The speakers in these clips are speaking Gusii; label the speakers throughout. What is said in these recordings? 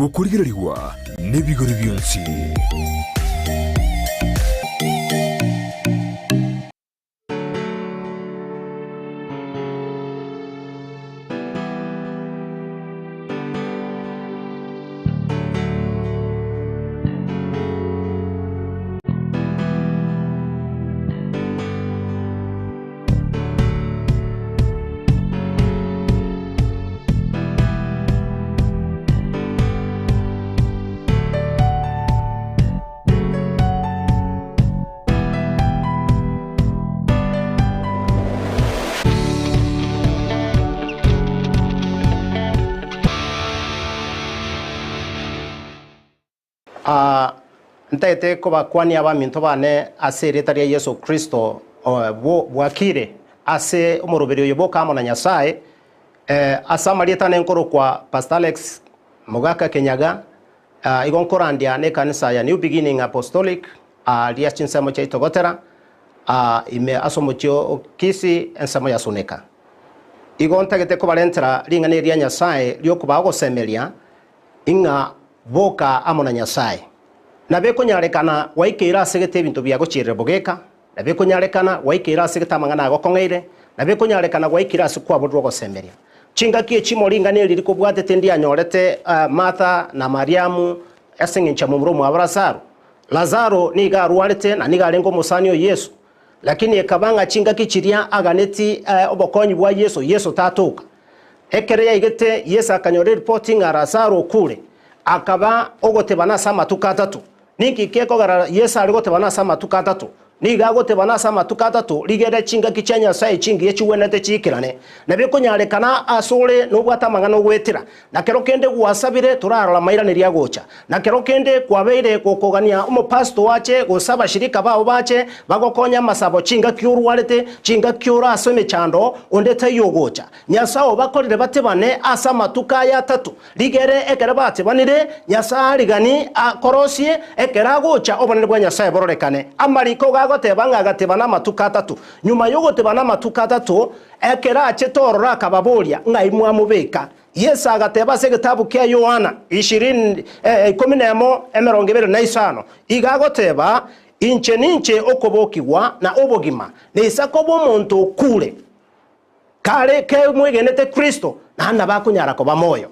Speaker 1: Gokorigererigwa nebigori bionsi.
Speaker 2: Aa, Ntaete kobakwania abaminto bane ase erieta ria Yeso Kristo, bwakire ase omoroberi oyo boka amo na Nyasae. Ase amarieta ane nkorokwa Pastor Alex Mogaka Kenyaga, igo nkorandia nekanisa ya New Beginning Apostolic aria chinsemo chia Itogotera ime ase omochie o Kisii ensemo ya Suneka. Igo ntagete kobarentera ring'ana eri ria Nyasae riokobaa ogosemeria Ing'a boka amo na Nyasae. Nabo ekonyarekana gwaikeire asegete ebinto biagochierire bogeka, nabo ekonyarekana gwaikeire asegete amang'ana agokong'eire, nabo ekonyarekana gwaikire ase kwaborire ogosemeria. Chingaki echimo ring'ana eri rikobwatete ndianyorete Martha na Mariamu ase engencho ya momura omwabo Lazaro. Lazaro nigo arwarete na nigo arenge omosani o Yeso. Lakini ekaba ng'a chingaki chiria aganeti obokonyi bwa Yeso, Yeso tatoka. Ekero yaigete, Yeso akanyora eripoti ng'a Lazaro okure, akaba ogotebana ase amatuko atato. Ninki gekogera Yeso are gotebana ase amatuko atato? Nigo agotebana ase amatuko atato rigereria chingaki chia Nyasae chingiya chigwenerete chiikerane. Nabo ekonyarekana asore nobwate amang'ana ogoetera, na kero kende gwasabire torarora amairanerio agocha. Na kero kende kwabeire gokogania omopastor ache gose abashirika bao bache bagokonye amasabo chingaki orwarete, chingaki ore ase emechando, onde taiyo ogocha. Nyasae obakorire batebane ase amatuko aya atato. Rigere ekero batebanire, Nyasae arigani akorosie, ekero agocha obonene bwa Nyasae bororekane. Amariko gagoteba ng'a agatebana amatuko atato. Nyuma yogotebana amatuko atato, ekero achete ororo akababoria, Ng'ai mwamobeka? Yeso agateba ase egetabu kia Yohana ishirini, 11:25, iga agoteba, Inche ninche okobokigwa na obogima, neisa koba omonto okure, kare kemwegenete Kristo, naende nabo akonyara koba moyo.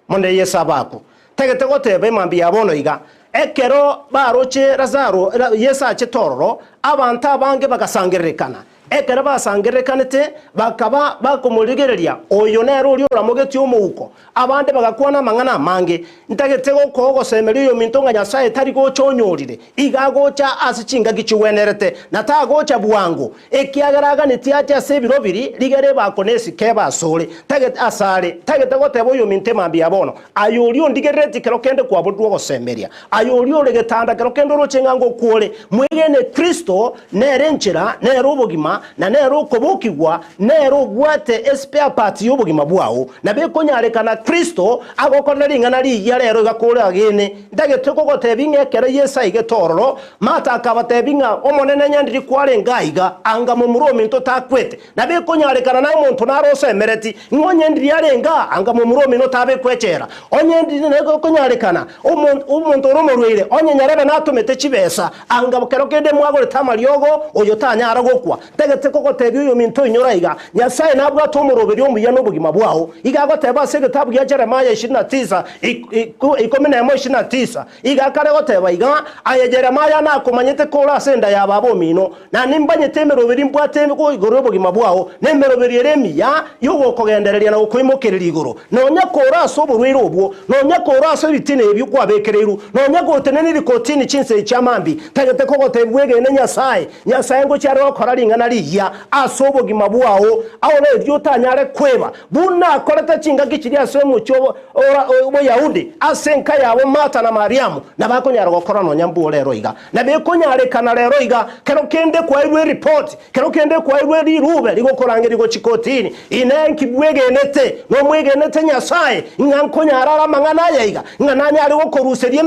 Speaker 2: Monene Yeso abakwe. Tagete goteba emambia ya bono iga, ekero baroche Lazaro, Yeso achete ororo, abanto abange bagasangererekana. Ekero basangererekanete, bakaba bakomorigereria, Oyo nere oria oramogetie omouko. Abande bagakwana amang'ana amange. Ntagete gokoa ogosemeria oyominto ng'a Nyasae tari gocha onyorire, iga agocha ase chingaki chigwenerete, na tagocha bwango, ekiagera aganetie ache ase ebiro biri, rigere ebako na esike ebe asore. Tagete asare, tagete goteba oyominto emambia ya bono, Aye oria ondigereretie kero kende kwaborirwe ogosemeria, aye oria ore getanda kero kende oroche ng'a ngokwore, mwegene Kristo, nere enchera, nere obogima, na nere okobokigwa, nere obwate espare part y'obogima bwao. Nabo ekonyarekana Kristo agokorera ring'ana rigiya rero iga kore agene. Ntagete kogotebia ng'a ekero Yeso aigete ororo, Martha akabatebia ng'a, Omonene nyandiri kwarenge aiga, anga momura ominto takwete. Nabo ekonyarekana na omonto nare osemereti, ng'a onye ndiri arenge aa, anga momura omino tabekwe echela. Onye ndiri nekonyarekana, omonto ore omorwaire, onye nyarebe natomete chibesa, anga kero kende mwagorete amariogo, oyo tanyara gokwa. Ntagete kogotebia oyominto oinyore aiga, Nyasae nabwate omoroberio omuya nobogima bwao. Iga agoteba ase egetabu gia Jeremia 29, 11:29, Iga akare goteba iga, Aye Jeremia nakomanyete kore ase enda ya baba omino, na nimbanyete emeroberi mbwate igoro y'obogima bwao, na emeroberi ere emiya y'ogokogendereria na gokoimokereria igoro. Nonya kore ase oborwaire obwo, nonya kore ase ebitina ebio kwabekereirwe, nonya goteneniri kotini chinsa echi chia mambia, tagete kogotebia bwegene Nyasae, Nyasae ngochia are gokora ring'ana rigiya ase obogima bwao, aore erio otanyare kweba, buna akorete chingaki chiria ase omochie o Boyahudi, ase enka yabo Martha na Mariamu, nabakonyara gokora nonya mbuo rero iga. Nabekonyarekana rero iga, kero kende kwairwe eripoti, kero kende kwairwe rirube rigokorangeria gochia kotini, Inee nki bwegenete? Nomwegenete Nyasae, ng'a nkonyara are amang'ana aya iga, ng'a nanyare gokoruseria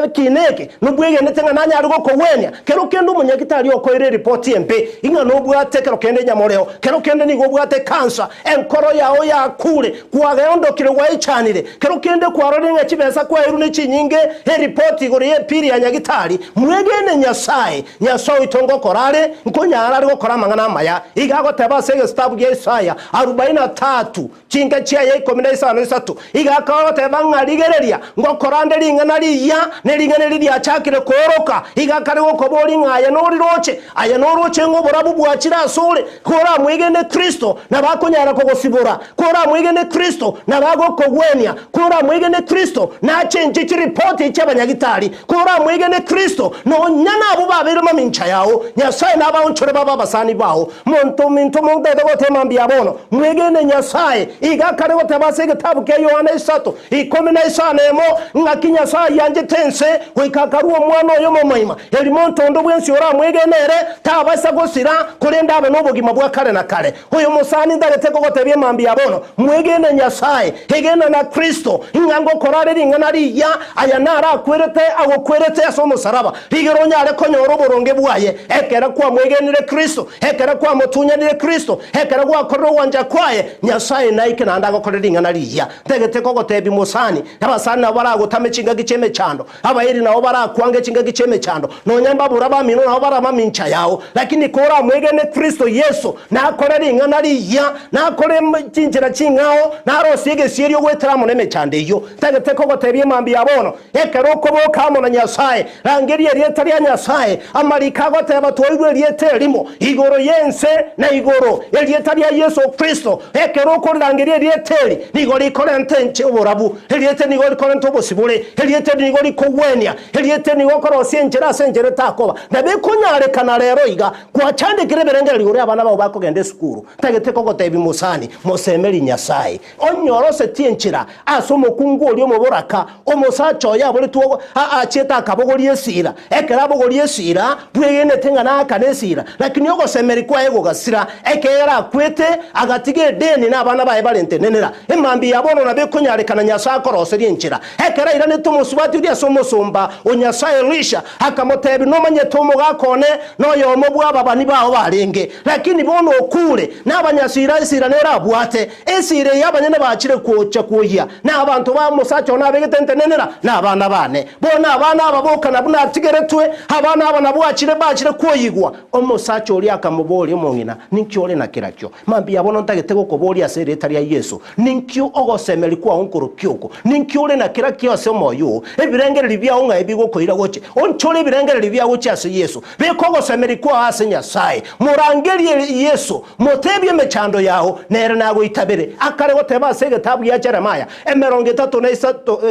Speaker 2: ekiina eke? Nobwegenete ng'a nanyare gokogwenia? Kero kende omonyagitari okoire eripoti embe, ing'a no. Nobwate ekero kende enyamoreo, kero kende nigo obwate cancer, enkoro yao yakure, kwageondokire gwaichanire, kero kende kwarorire ng'a chibesa kwaeirwe nechinyinge, eripoti igoro y'epiri ya nyagitari. Mwegene Nyasae, Nyasae oito ngokora are, nkonyara are gokora amang'ana amaya. Iga agoteba ase egestabu gia Isaya arubaini na tatu, Chinka chiaye ikomi na isano isato. Iga akaba agoteba ng'a rigereria, ngokora nde ring'ana rigiya, ne ring'ana eri riachakire kooroka. Iga akare gokoboria ng'a aye noriroche, aye noroche ng'a oborabu bwachire asore, koramwegene Kristo, nabo akonyara kogosibora, koramwegene Kristo, nabo agokogwenia, koramwegene Kristo, nachenche chiripoti chi'abanyagitari, koramwegene Kristo, nonya nabwo babeire mamincha yao, Nyasae nabaonchore babe abasani bao. Monto ominto montete gotema mbuya bono, mwegene Nyasae. Iga akare goteba ase egetabu kia Yohana isato, 15 emo, Ng'aki Nyasae ayianchete ense, goika akarua Omwana oye omomoima, eri monto onde bwensi oramwegene ere, tabaisa gosira, korende abe nobogima bwa kare na kare. Oyo mosani ntagete kogotebia mambia bono, mwegene Nyasae, egena na Kristo, ng'a ngokora are ring'ana rigiya, aya naro akwerete agokwerete ase omosaraba, Rigere onyare konyora oboronge bwaye, ekero kwamwegenire Kristo, ekero kwamotunyanire Kristo, ekero gwakorire ogwancha kwaye, Nyasae naike naende agokore ring'ana rigiya. Ntagete kogotebia mosani, abasani nabo baragotame chingaki chi'emechando, abairi nabo barakwange chingaki chi'emechando, nonya mbabura bamino nabo baramamincha yao. Lakini koramwegene Kristo Yeso, nakore ring'ana rigiya, nakore chinchera ching'ao, narosie egesieri ogoetera amo nemechando eyio. Ntagete kogotebia emambia ya bono, Ekero okoboka amo na Nyasae, rangeria erieta ria Nyasae. Amariko agoteba twairwe erieta erimo igoro y'ense na igoro, erieta ria Yeso Kristo. Ekero okorirangeria erieta eri, nigo rikorenta enche oborabu, erieta eri nigo rikorenta obosibore, erieta eri nigo rikogwenia, erieta eri nigo okorosia enchera ase enchera etakoba. Nabo ekonyarekana rero iga, gwachandekire ebirengererio igoro y'abana bao bakogenda esukuru, ntagete kogotebia mosani, mosemeri Nyasae. Onyorosetie enchera ase omokungu oria omoboraka, omosacha oye aboretwe achiete akabogoria esira. Ekero abogoria esira, bwegenete ng'a naakane esira, lakini ogosemeria kwaye gogasira, ekiagera akwete, agatiga edeni na abana baye bare ntenenera. Emambia ya bono nabo ekonyarekana Nyasae akoroserie enchera. Ekero airanete omosubati oria ase omosomba o Nyasae Elisha, akamotebia, Nomanyete omogaka one noyomo bw'ababani bao barenge, lakini bono okure, na abanyasira esira nere abwate. Esira eye abanyene bachire gocha kwoyia, na abanto ba omosacha one abegete ntenenera, na abana baane. Bono abana aba boka nabwo natigeretwe, abana aba nabwo achire bachire kwoyigwa. Omosacha oria akamoboria omong'ina, Ninki ore nakerakio? Mambia bono ntagete gokoboria ase erieta ria Yeso, ninki ogosemeria kwao nkorokia oko? Ninki ore nakerakio ase omoyo oo? Ebirengererio biao ng'ai bigokoira gochia? Onchore ebirengererio biao gochia ase Yeso. Beka ogosemeria kwao ase Nyasae. Morangerie Yeso, motebie emechando yao, nere nagoitabere. Akare goteba ase egetabu gia Jeremaya emerongo etato na isato,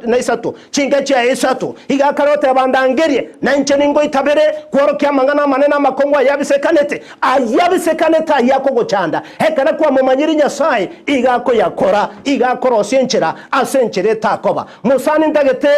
Speaker 2: na isato, chinka chiaye isato, iga akare goteba, Ndangerie, na inche ningoitabere, kworokia amang'ana amanene amakong'u ayabisekanete, ayabisekanete ayio akogochanda. Ekero kwamomanyire Nyasae, iga akoyakora, iga akorosia enchera ase enchera etakoba. Mosani ntagete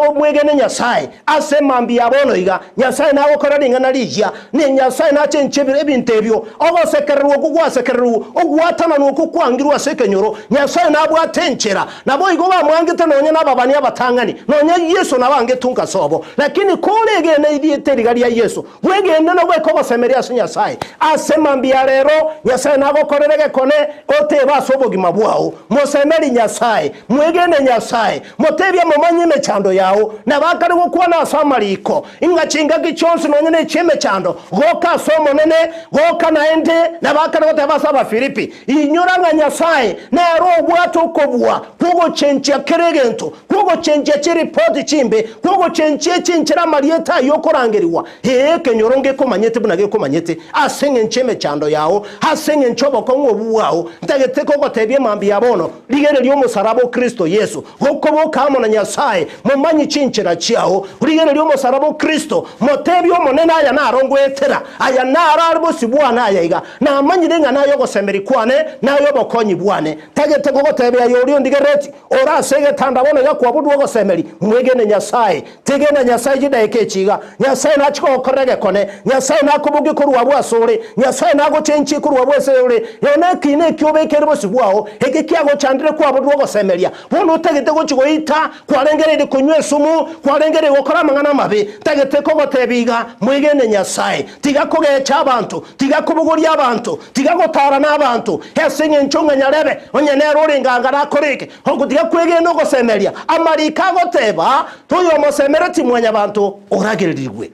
Speaker 2: omwegene Nyasae ase mambia ya bono iga. Nyasae nagokora ring'ana rigiya, ne Nyasae nachenchie ebinto ebio. Ogosekererwa okwo gwasekererwe, ogwatananwa okwo kwangirwe ase ekenyoro, Nyasae nabwate enchera. Naboigo bamwangete nonya nababani abatang'ani, nonya Yeso nabangetwe nkasobo. Lakini koregene erieta eriga ria Yeso, bwegene na obeke ogosemeria ase Nyasae. Ase mambia ya rero, Nyasae nagokorere egekone, otebe ase obogima bwao, Mosemeri Nyasae, Mwegene Nyasae, motebie amomanye emechando yao, nabo akare gokwana ase amariko, ng'a chingaki chionsi nonya nechi'emechando, goka ase Omonene, goka naende, nabo akare goteba ase Abafilipi, Inyora ng'a Nyasae nere obwate okobua kw'ogochenchia kera egento, kw'ogochenchia chiripoti chimbe, kw'ogochenchia echinchera amarieta ayio okorangerigwa. Ee, ekenyoro ngekomanyete buna gekomanyete, ase engencho y'emechando yao, ase engencho y'obokong'u obwo bwao, ntagete kogotebia emambia ya bono, Rigereria omosaraba o Kristo Yeso, gokoboka amo na Nyasae, momanye chinchera chiao. Rigereria omosaraba o Kristo, motebie Omonene aya naro ngoetera, aya naro are bosio bwane aya iga. Namanyire ng'a naye ogosemeria kwane, naye obokonyi bwane. Tagete kogotebia aye oria ondigerereti, ore ase egetanda bono iga kwabudwa ogosemeria, mwegene Nyasae. Tegena Nyasae chidaeka echi iga. Nyasae nachie kogokorera egekone. Nyasae nakobokie korwa abwo asore. Nyasae nagochenchie korwa abwo ase ore. Nonya ekiina ekio obekeire bosio bwao, eke kiagochandire kwaborwa ogosemeria. Bono otagete gochia goita, kwarengereirie konywa esumu, kwarengereirie gokora amang'ana amabe. Ntagete kogotebia iga, mwegene Nyasae. Tiga kogenda. kogecha abanto, tiga kobogoria abanto, tiga gotara nabanto, ase engencho ng'a nyarebe, onye nere ore nganga nakore eke, ogotiga kwegena ogosemeria. Amariko agoteba, Toyomosemereti mwanyabanto oragererigwe.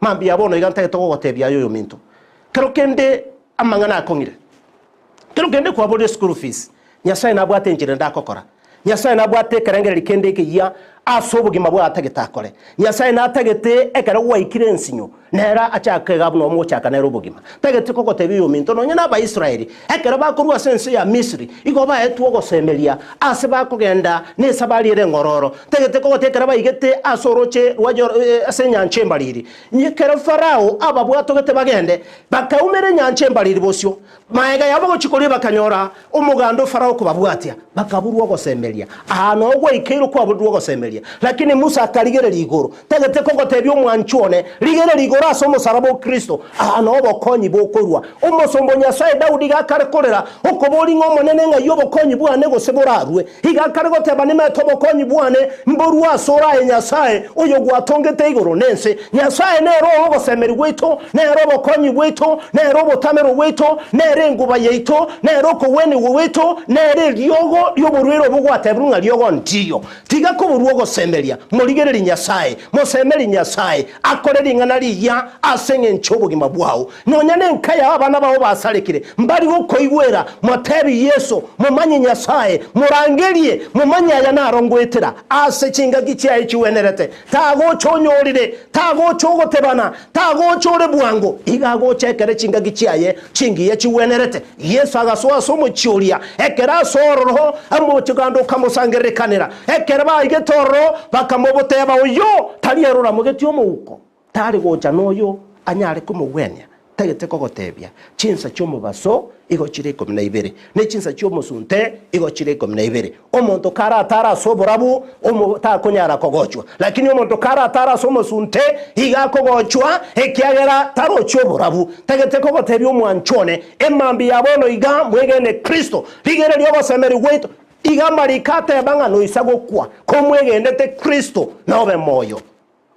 Speaker 2: Mambia bono iga ntagete gogotebia aye oyominto, kero kende amang'ana akong'ire, kero kende kwaborire school fees, Nyasae nabwate enchera ende agokora. Nyasae nabwate ekerengererio kende ekeyia ase obogima bwao atagete akore. Nyasae natagete ekero gwaikire ensinyo, nere achake iga buna omogochaka nere obogima. Tagete kogotebia oyominto nonya na Abaisraeli, ekero bakorwa ase ense ya Misiri, igo baetwe ogosemeria ase bakogenda nesabari ere eng'ororo. Tagete kogotebia ekero baigete ase oroche rwa ase enyancha embariri, ekero Farao ababwatogete bagende, bakaumera enyancha embariri bosio. Magega yabo gochia koria bakanyora omoganda o Farao okobabwatia, bakaburwa ogosemeria. Aa noo gwaikeirwe kwaburirwe ogosemeria. Lakini Musa akarigereria igoro, tagete kogotebia omwanchwa one, Rigereria igoro ase omosaraba o Kristo, aa noo obokonyi bokorwa. Omosomba o Nyasae Daudi iga akare korera, okoboria ng'a Omonene ng'ai obokonyi bwane gose borarue. Iga akare goteba nimete obokonyi bwane mborue asore aye Nyasae, oyo gwatongete igoro na ense. Nyasae nere ogosemeria gwaito, nere obokonyi bwaito, nere obotamero bwaito, nere enguba yaito, nere okogwenigwa gwaito, nere eriogo ri'oborwaire obwo gwatebirwe ng'a riogo ndiyo. Tiga koborwa ogosemeria, morigererie Nyasae, mosemerie Nyasae akore ring'ana rigiya ase engencho y'obogima bwao. Nonya nenka yao abana bao basarekire, mbari gokoigwera, motebie Yeso, momanye Nyasae, morangerie, momanye aya naro ngoetera ase chingaki chiaye chigwenerete. Tagocha onyorire, tagocha ogotebana, tagocha ore bwango, iga agocha ekero chingaki chiaye chingiya chigwenerete. Yeso agasoa ase omochie oria, ekero asoa ororo, omocheganda okamosangererekanera. Ekero baigete ororo, bakamoboteba, Oyo tari ere oramogetie omouko? Tari gocha noyo anyare komogwenia, tagete kogotebia, Chinsa chi'omobaso igo chire ikomi na ibere, ne chinsa chi'omosunte igo chire ikomi na ibere. Omonto karatare ase oborabu, omo takonyara kogochwa, lakini omonto karatare ase omosunte, iga akogochwa, ekiagera tarochi oborabu. Tagete kogotebia omwancho one, emambia ya bono iga mwegene Kristo, rigereria ogosemeria gwaito. Iga amariko ateba ng'a noisa gokwa, komwegenete Kristo, nobe moyo.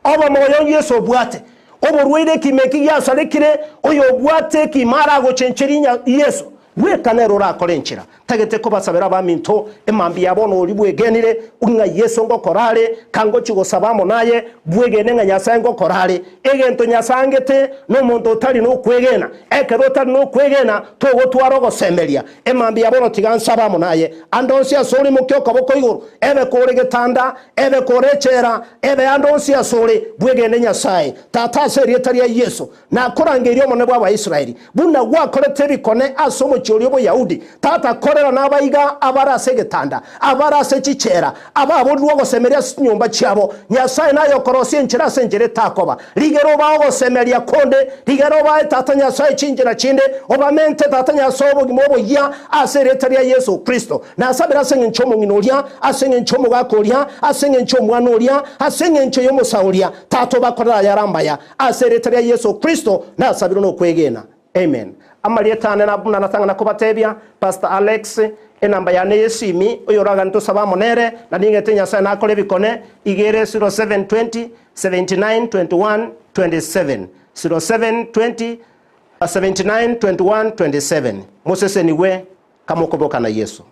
Speaker 2: Obomoyo Yeso obwate, oborwaire ekima eki giasarekire, oyobwate ekima aragochencheria Yeso, bweka nere orakore enchera. Tagete kobasabera abaminto emambia ya bono oria bwegenire ng'a Yeso ngokora are, kangochia gosaba amo naye, bwegene ng'a Nyasae ngokora are. Egento Nyasae angete nomonto otari nokwegena. Ekero otari nokwegena togotwara ogosemeria. Emambia ya bono tiga nsabe amo naye. Ande onsi asore imokia okoboko igoro, ebe kore getanda, ebe kore echela, Ebe ande onsi asore, bwegene Nyasae, Tata ase erieta ria Yeso, nakorangeirie Omonene bw'Abaisraeli, buna gwakorete ebikone ase omochie oria o Boyahudi. Tata, korera nabaiga abare ase egetanda, abare ase chichela, ababorirwe ogosemeria ase chinyomba chiabo. Nyasae naye okorosia enchera ase enchera etakoba. Rigera obae ogosemeria konde, rigera obae Tata Nyasae chinchera chinde, obamente Tata Nyasae obogima oboyia ase erieta ria Yeso Kristo. Nasabire ase engencho y'omong'ina oria, ase engencho y'omogaka oria, ase engencho y'omwana oria, ase engencho y'omosae oria, Tata obakorere ayare amaya, ase erieta ria Yeso Kristo nasabire nokwegena. Amen. Amarieta ane na buna natang'ana kobatebia, Pastor Alex, enamba yane y'esimi, oyoragane tosabe amo nere, na ning'ete Nyasae nakore ebikone, iga ere 0720 79 21 27, 0720 79 21 27. Mosesenigwe. Kamokoboka na Yeso.